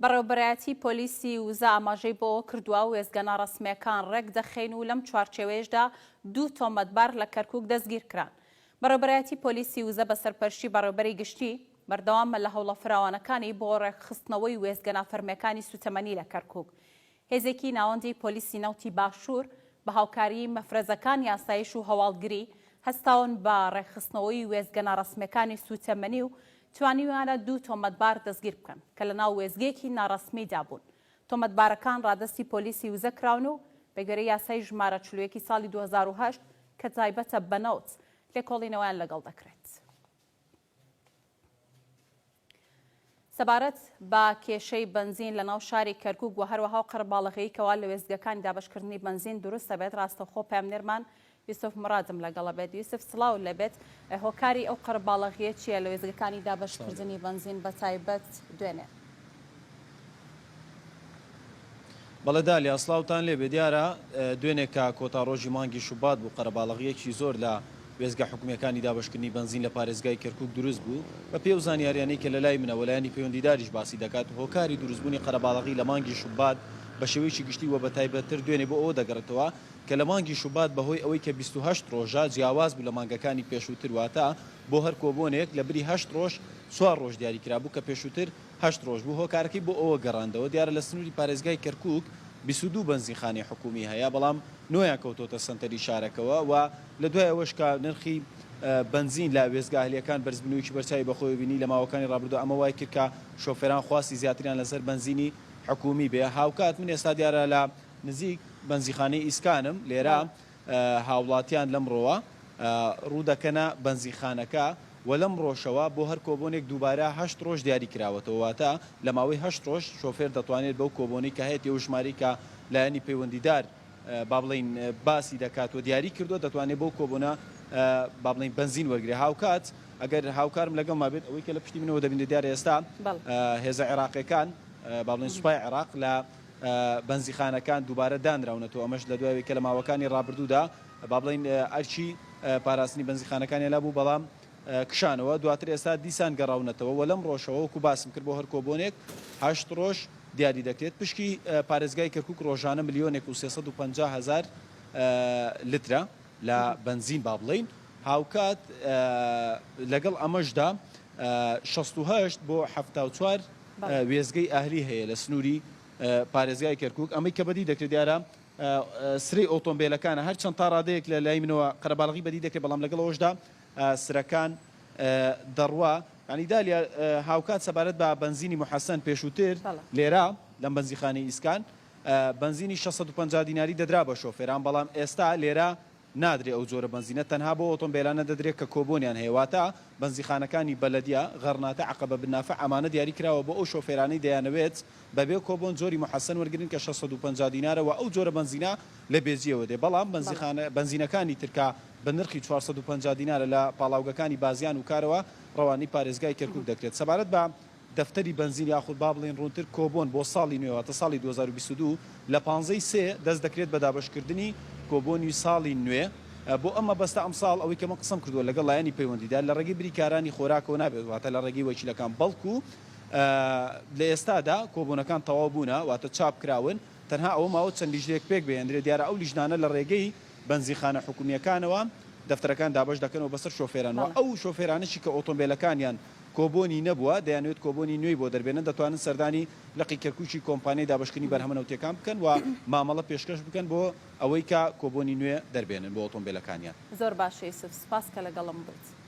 بەڕێوەبەرایەتی پۆلیسی وزە ئاماژەی بۆ ئەوە کردووە، وێستگە ناڕەسمییەکان ڕێکدەخەین و لەم چوارچێوەیەشدا دوو تۆمەتبار لە کەرکوک دەستگیرکران. بەڕێوەبەرایەتی پۆلیسی وزە بە سەرپەرشتی بەڕێوەبەری گشتی، بەردەوامە لە هەوڵە فراوانەکانی بۆ ڕێکخستنەوەی وێستگە نافەرمییەکانی سوتەمەنی لە کەرکوک. هێزێکی ناوەندی پۆلیسی نەوتی باشوور بە هاوکاریی مەفرەزەکانی ئاسایش و هەواڵگری هەستاون بە ڕێکخستنەوەی وێستگە ناڕەسمییەکانی سووتەمەنی و توانیویانە دوو تۆمەتبار دەستگیر بکەن کە لەناو وێستگەیەکی ناڕەسمیدا بوون. تۆمەتبارەکان ڕادەستی پۆلیسی وزە کراون و بەگوێرەی یاسای ژمارە 41 ی ساڵی 2008 کە تایبەتە بە نەوت، لێکۆڵینەوەیان لەگەڵ دەکرێت. سەبارەت بە کێشەی بەنزین لە ناو شاری کەرکوک و هەروەها و قەرەباڵغیی کەوا لە وێستگەکانی دابەشکردنی بەنزین دروست دەبێت ڕاستەوخۆ پەیامنێرمان یوسف مورادم لەگەڵە بێت یوسف سڵاو لێبێت هۆکاری ئەو قەرەباڵغییە چییە لە وێستگەکانی دابەشکردنی بەنزین بە تایبەت دوێنێ؟ بەڵێ دالیا سڵاوتان لێبێ دیارە دوێنێ کە کۆتا ڕۆژی مانگی شوبات بوو قەرەباڵغییەکی زۆر لە وێستگە حکومییەکانی دابەشکردنی بەنزین لە پارێزگای کەرکوک دروست بوو بە پێی ئەو زانیاریانەی کە لەلای منە و لایەنی پەیوەندیداریش باسی دەکات هۆکاری دروستبوونی قەرەباڵغی لە مانگی شوبات بە شێوەیەکی گشتی و بە تایبەتتر دوێنێ بۆ ئەوە دەگەڕێتەوە کە لە مانگی شوبات بەهۆی ئەوەی کە 28 ڕۆژە جیاواز بوو لە مانگەکانی پێشووتر واتە بۆ هەر کۆبۆنێک لە بری هەشت ڕۆژ چوار ڕۆژ دیاری کرابوو کە پێشووتر هەشت ڕۆژ بوو، هۆکارەکەی بۆ ئەوە گەڕاندەوە، دیارە لە سنووری پارێزگای کەرکووک 22 بەنزینخانەی حکوومی هەیە، بەڵام نۆیان کەوتۆتە سەنتەری شارەکەوە و لە دوای ئەوەش کە نرخی بەنزین لە وێستگە ئەهلییەکان بەرزبوونەوەیەکی بەرچاوی بەخۆیەوە بینی لە ماوەکانی ڕابردوو ئەمە وای کرد کە شۆفێران خواستی زیاتریان لەسەر بەنزینی حکوومی بێ. هاوکات من ئێستا دیارە لە نزیک بەنزیخانەی ئیسکانم، لێرە هاوڵاتیان لەمڕۆوە ڕوودەکەنە بەنزینخانەکە و لەمڕۆشەوە بۆ هەر کۆبۆنێک دووبارە هەشت ڕۆژ دیاری کراوەتەوە واتە لە ماوەی هەشت ڕۆژ شۆفێر دەتوانێت بەو کۆبۆنەی کە هەیەتی ئەو ژمارەی کە لایەنی پەیوەندیدار با بڵێین باسی دەکات و دیاری کردووە دەتوانێت بەو کۆبۆنە با بڵێین بەنزین وەرگرێت هاوکات ئەگەر هاوکارم لەگەڵما بێت ئەوەی کە لە پشتی منەوە دەبینرێت دیارە ئێستا هێزە عێراقیەکان با بڵێین سوپای عێراق لە بەنزیخانەکان دووبارە دانراونەتەوە، ئەمەش لە دوای ئەوەی کە لە ماوەکانی ڕابردوودا با بڵێین ئەرکی پاراستنی بەنزیخانەکانیان لابوو، بەڵام کشانەوە، دواتر ئێستا دیسان گەڕاونەتەوە و لەمڕۆشەوە وەکو باسم کرد بۆ هەر کۆبۆنێک هەشت ڕۆژ دیاری دەکرێت. پشکی پارێزگای کەرکوک ڕۆژانە ملیۆنێک و 350 هەزار لترە لە بەنزین با بڵێین، هاوکات لەگەڵ ئەمەشدا 68 بۆ 74 وێستگەی ئەهلی هەیە لە سنووری پارێزگای کەرکوک، ئەمەی کە بەدی دەکرێت دیارە سرەی ئۆتۆمبێلەکانە، هەرچەند تا ڕادەیەک لە لای منەوە قەرەباڵغی بەدی دەکرێت، بەڵام لەگەڵ ئەوەشدا سرەکان دەڕوا. یانی دالیا هاوکات سەبارەت بە بەنزینی موحەسەن پێشووتر لێرە لەم بەنزیخانەی ئیسکان بەنزینی 650 دیناری دەدرا بە شۆفێران، بەڵام ئێستا لێرە نادرێ ئەو جۆرە بەنزینە تەنها بۆ ئۆتۆمبێلانە دەدرێ کە کۆبۆنیان هەیە واتە بەنزیخانەکانی بەلەدیە، غەرناتە، عەقەبە بن نافع ئەمانە دیاری کراوە بۆ ئەو شۆفێرانەی دەیانەوێت بەبێ کۆبۆن جۆری موحەسەن وەرگرن کە 650 دینارە وە ئەو جۆرە بەنزینە لە بێجیەوە دێ بەڵام بەنزیخانە بەنزینەکانی تر کە بە نرخی 450 دینارە لە پاڵاوگەکانی بازیان و کارەوە ڕەوانەی پارێزگای کەرکوک دەکرێت سەبارەت بە دەفتەری بەنزین یاخود با بڵێین ڕوونتر کۆبۆن بۆ ساڵی نوێ واتە ساڵی 2022 لە پانزەی سێ دەست دەکرێت بە دابەشکردنی کۆبۆنی ساڵی نوێ بۆ ئەم مەبەستە ئەمساڵ ئەوەی کە من قسەم کردووە لەگەڵ لایەنی پەیوەندیدار لە ڕێگەی بریکارانی خۆراکەوە نابێت واتە لە ڕێگەی وەکیلەکان بەڵکو لە ئێستادا کۆبۆنەکان تەواو بوونە واتە چاپ کراون تەنها ئەوە ماوە چەند لیژنەیەک پێک بهێندرێت دیارە ئەو لیژنانە لە ڕێگەی بەنزینخانە حکومییەکانەوە دەفتەرەکان دابەش دەکەنەوە بەسەر شۆفێران و ئەو شۆفێرانەشی کە ئۆتۆمبێلەکانیان کۆبۆنی نەبووە، دەیانەوێت کۆبۆنی نوێی بۆ دەربێنن، دەتوانن سەردانی لقی کەرکوکی کۆمپانیای دابەشکردنی بەرهەمە نەوتییەکان بکەن و مامەڵە پێشکەش بکەن بۆ ئەوەی کە کۆبۆنی نوێ دەربێنن بۆ ئۆتۆمبێلەکانیان. زۆر باشە یوسف، سوپاس کە لەگەڵم بوویت.